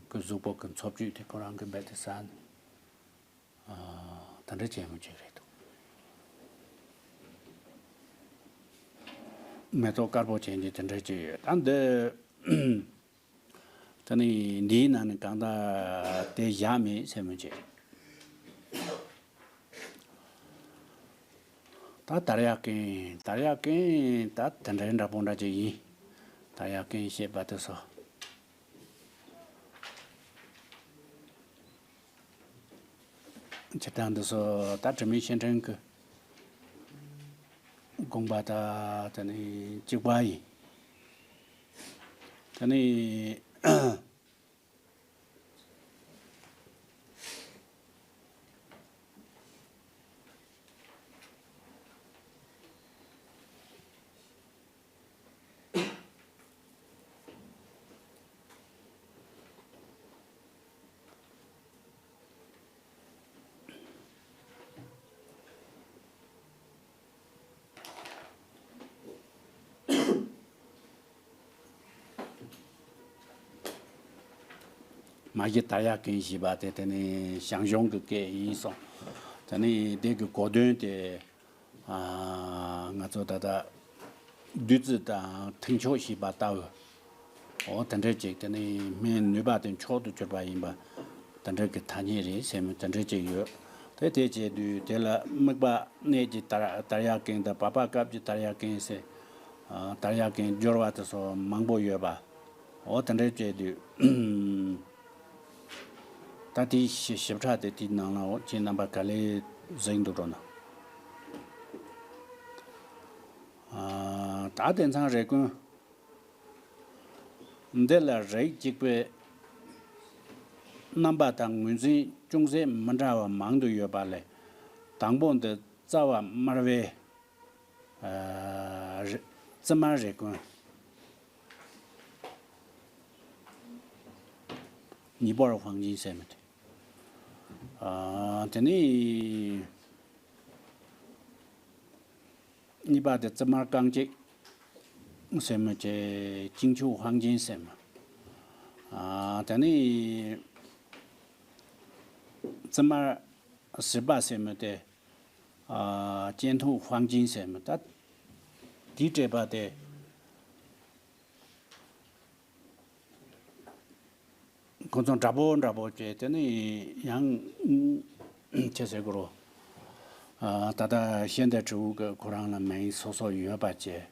གི་གཟུགས་པོ་གི་འཚོ་བཅུད་དེ་ཁོ་རང་གིས་རྦད་དེ་ཟ་ནས། ཨ་དེ་འདྲ་བྱས་མོ་ཅིག་རེད་འདུག་མེ་ཏོག་དཀར་པོ་ཅན་གྱི་དེ་འདྲ་ཅིག་ཡོད། ད་འདི་ད་ནི་འདིའི་ནང་ནས་གང་ལྟར་དེ་བཞག་མེད་ཟེར་མོ་ཅིག་ད་དར་ཡག་ཀན། དར་ཡག་ཀན་ད་དེ་འདྲའི་འདྲ་པོ་འདྲ་ཅིག་ཡིན། དར་ཡག་ཀན་ཞེས་པ་དེ་སོ། སྤྱིར་བཏང་འདི་ཚོ་ད་དྲི་མེད་ཤེས་ཕྲེང་གི་དགོངས་པ་ད་དེ་ནི་གཅིག་པ་ཡིན། དེ་ནི། མ་གཞི་དར་ཡག་ཀན་ཞེས་པ་དེ་དེ་ནི་ཞང་ཞུང་གི་སྐད་ཡིན་གསུངས། དེ་ནི་དེ་གི་གོ་དོན་དེ། ཨ་ང་ཚོ་ད་ལྟ་བདུད་རྩི་དང་མཐིང་ཆོས་ཞེས་པ་ལྟ་བུ། འོ་དེ་འདྲ་ཅིག་དེ་ནི་སྨན་ནུས་པ་དེ་མཆོག་ཏུ་གྱུར་པ་ཡིན་པ་དེ་འདྲ་གི་ཐ་སྙད་རེད་ཟེར་མི་དེ་འདྲ་ཅིག་ཡོད། དེ་དེ་བྱས་དུས་དེ་ལ་དམིགས་པ་གནད་ཀྱི་དར་དར་ཡག་ཀན་དང་བབ་པ་སྐབས་ཀྱི་དར་ཡག་ཀན་ཟེར། ཨ་དར་ཡག་ཀན་སྦྱོར་བ་དེ་སོགས་མང་པོ་ཡོད་པ། འོ་དེ་འདྲ་བྱས་དུས། ད་དེའི་ཞིབ་ཞིབ་ཕྲ་དེ་དེའི་ནང་ལའོ་ཁྱེད་རྣམ་པ་ག་ལེར་གཟིགས་འདུག་འགྲོ་ན། ཨ་ད་དེང་སང་རེ་སྐུལ་འདི་ལ་རིགས་གཅིག་པའི་རྣམ་པ་དང་ངོས་འཛིན་ཅུང་ཟད་མི་འདྲ་བ་མང་དུ་ཡོད་པ་ལས། དང་པོ་འདི་རྩ་བ་དམར་བའི་ཨ་རྩི་དམར་རེ་སྐུལ། 尼泊尔黄金 ཟེར་མི་དེ། ཨ་དེ་ནི་གཉིས་པ་དེ་རྩི་དམར་རྐང་གཅིག་ཟེར་མི་དེ་ཅིང་ཆུ་ཧང་ཅིན་ཟེར་མི། ཨ་དེ་ནི་རྩི་དམར་ཟིལ་པ་ཟེར་མི་དེ། ཨ་ཅན་ཐུ་ཧང་ཅིན་ཟེར་མི་ད། དེའི་སྤྲད་པ་དེ། ཁོ་ཚོ་འདྲ་པོ་འདྲ་པོ་བྱས་དེ་ནི་ཡང་ཅི་ཟེར་དགོས་རོ། ཨ་ད་ལྟ་ཤེས་ལྡན་དྲིལ་བུ་གི་ཁོ་རང་ལ་མིང་སོ་སོ་ཡོད་པ་བྱས།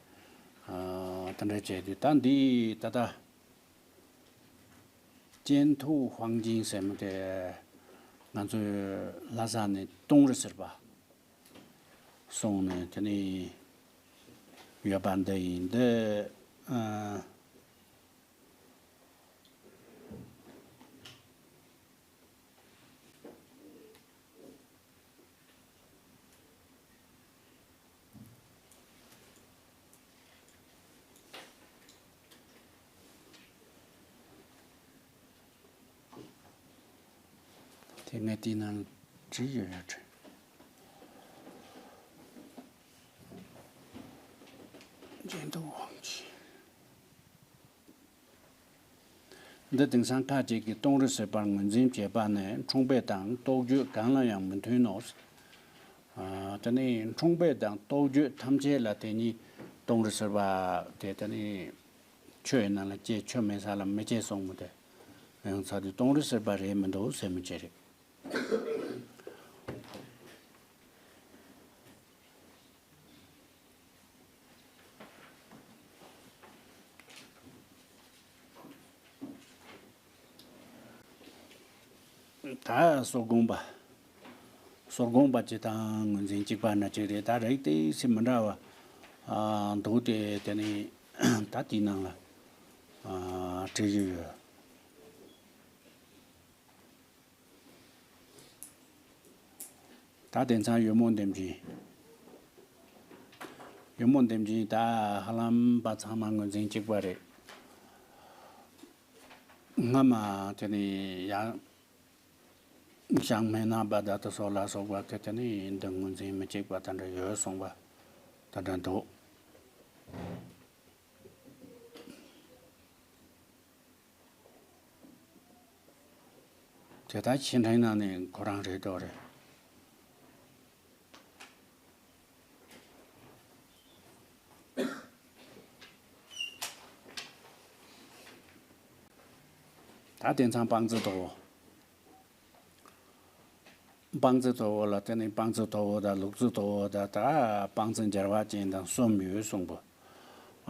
ཨ་དེ་འདྲ་བྱས་དུས་ད་འདི་ད་ལྟ་ ཅན་ཐུའུ་ཧུའང་ཅིན་ཟེར་མི་དེ་ང་ཚོའི་ལྷ་ས་ནས་ཏུང་རི་ཟེར་པ་སོང་ནས་དེ་ནས་ཡོད་པ་འདི་ཡིན། འདི་ཨ། དེ་ངས་དེའི་ནང་བྲིས་ཡོད་ཡོད་རེད། ཅན་ཐུའུ་ཧུའང་ཅིན། འདི་དེང་སང་ཁ་ཅིག་གིས་ཏུང་རི་ཟེར་བར་ངོས་འཛིན་བྱེད་པ་ནི་འཁྲུངས་དཔེ་དང་རྟོགས་བརྗོད་གང་ལ་ཡང་མི་མཐུན་ནོ། ཨ། དེ་ནི་འཁྲུངས་དཔེ་དང་རྟོགས་བརྗོད་ཐམས་ཅད་ལ་དེ་ཉིད་ཏུང་རི་ཟེར་བ་དེ་དེ་ནི་ཆོས་ཡིན་ན་ལ་སྐྱེ་ཆོས་མེད་ས་ལ་མི་སྐྱེ་གསུངས་མི་དེ། ཡང་ཚ་དུས་ཏུང་རི་ཟེར་བ་རེད་མི་འདུག་ཟེར་མི་བྱེད་རེད། ད་སོར་སྒོམ་པ། སོར་སྒོམ་པ་གཅིག་དང་ངོས་འཛིན་གཅིག་པ་ན་གཅིག་རེད། ད་རིགས་དེ་སེ་མི་འདྲ་བ་ཨ་འདུག་སྟེ་དེ་ནི་ད་དེའི་ནང་ལ་ཨ་བྲིས་ཡོད་ཡོད། ད་དེང་སང་ཡོལ་མོ་འདེམས་ཀྱིན། ཡོལ་མོ་འདེམས་ཀྱིན་ད་ཧ་ལམ་པ་ཚང་མ་ངོས་འཛིན་གཅིག་པ་རེད། སྔ་མ་དེ་ནི་ཡང་ཞང་སྨན་ནག་པ་ད་ལྟ་སོགས་ལ་སོགས་པ་དེ་དེ་ནི་འདི་ངོས་འཛིན་མི་གཅིག་པ་དེ་འདྲ་ཡོད་གསུངས་པ་དེ་འདྲ་འདུག་དེ་ལྟར་ཕྱི་འབྲེལ་ནང་ནས་ཁོ་རང་རེད་དོ་རེད། ད་དེང་སང་སྤང་རྩི་དོ། སྤང་རྩི་དོ་ལ་དེ་ནི་སྤང་རྩི་དོ་དང་ལུག་རྩི་དོ་དང་ད་སྤང་རྩི་འབྱར་བ་ཅན་དང་གསུམ་ཡོད་གསུངས་པ།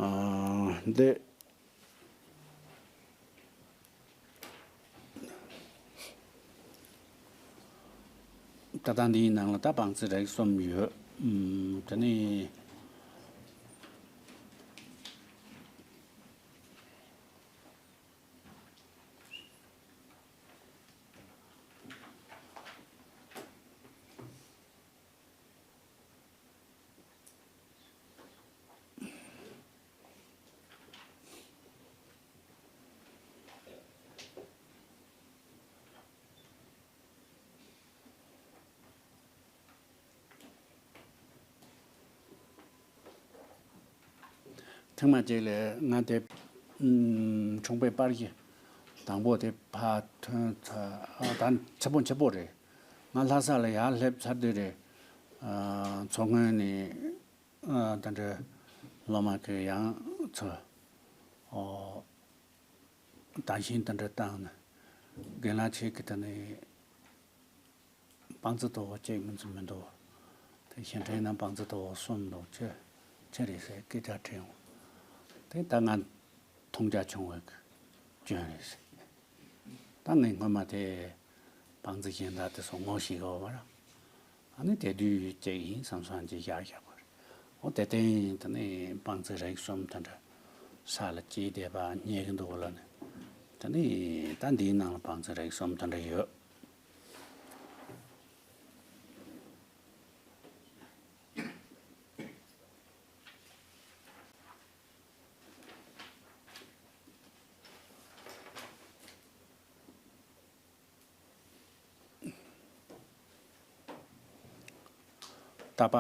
ཨ། འདི། ད་ལྟ་འདིའི་ནང་ལ་ད་སྤང་རྩི་རིགས་གསུམ་ཡོད། ཨམ། དེ་ནི། ཐེངས་མ་གཅིག་ལ་ང་དེ་ཨམ། འཁྲུངས་པའི་པར་གྱི་དང་པོ་དེ་ཕར་ཐོན་ཚར། ཨ། ད་ཚ་པོ་ཆེ་པོ་རེད། ང་ལྷ་ས་ལ་ཡར་སླེབས་ཚར་དུས་རེད། ཨ། མཚོ་སྔོན་ནས། ཨ། དེ་འདྲ་སློབ་མ་གི་ཡང་ཚོ། ཨོ། ད་ཤིང་དེ་འདྲ་བཏང་ནས་རྒན་ལགས་ཁྱེད་ཀྱི་དེ་ནས་སྤང་རྩི་དོ་བོ་གཅིག་མིན་ཚུལ་མི་འདུག་དེ་ཞིང་ཁྲིའི་ནང་སྤང་རྩི་དོ་བོ་གསུམ་འདུག་ཅི་ཅི་རེད་ཟེར་སྐད་ཆ་དྲིས་འོང་། དེ་ད་ང་མཐོང་རྒྱ་ཆུང་བའི་སྐྱོན་རེད་ཟེར། ད་ངས་སྔོན་མ་དེ་སྤང་རྩི་གཞན་དག་དེ་ཚོ་ངོ་ཤེས་ཀྱི་ཡོད་མ་རེད། ཨ་ནི་དེ་དུས་ཅིག་ཡིན་བསམ་བསམ་གྱིས་བཞག་བཞག་པ་རེད། འོ་དེ་སྟེང་དེ་ནི་སྤང་རྩི་རིགས་གསུམ་དེ་འདྲ་ས་ལ་སྐྱེས་བསྡད་པ་རྙེད་ཀྱི་འདུག་ལ་ནི། དེ་ནི་ད་འདིའི་ནང་ལ་སྤང་རྩི་རིགས་གསུམ་དེ་འདྲ་ཡོད། ཏ་པ།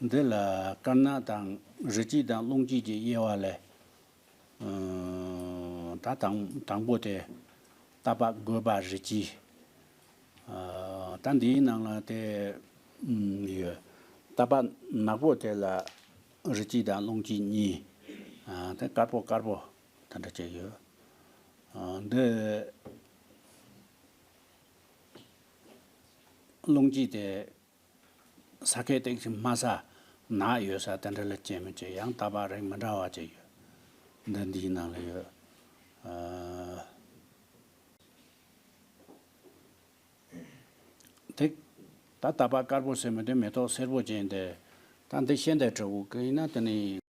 འདི་ལ་དཀར་ནག་དང་རི་སྐྱེས་དང་རླུང་སྐྱེས་ཀྱི་དབྱེ་བ་ལས། ཨ། ད་དང་དང་པོ་དེ་ཏ་པ་དགོས་པ་རི་སྐྱེས། ཨ། ད་འདིའི་ནང་ལ་དེ་ཨམ་ཡོད། ཏ་པ་ནག་པོ་དེ་ལ་རི་སྐྱེས་དང་རླུང་སྐྱེས་གཉིས། ཨ། དེ་དཀར་པོ་དཀར་པོ་དེ་འདྲ་ཅིག་ཡོད། ཨ། འདི་རླུང་སྐྱེས་དེ། ས་ཁའི་སྟེང་ཞིག་དམའ་ས། ནག་ཡོད་ས་དེ་འདྲ་ལ་སྐྱེས་མི་བྱེད། ཡང་རྟག་པ་རིགས་མི་འདྲ་བ་ཅིག་ཡོད། འདི་འདིའི་ནང་ལ་ཡོད། ཨ། དེ་ད་རྟག་པ་དཀར་པོ་ཟེར་མི་དེ་མེ་ཏོག་སེར་པོ་ཅན་དེ། ད་འདི་ཤེས་འདི་འབྲས་བུ་གི་ཡིན་ན་དེ་ནི།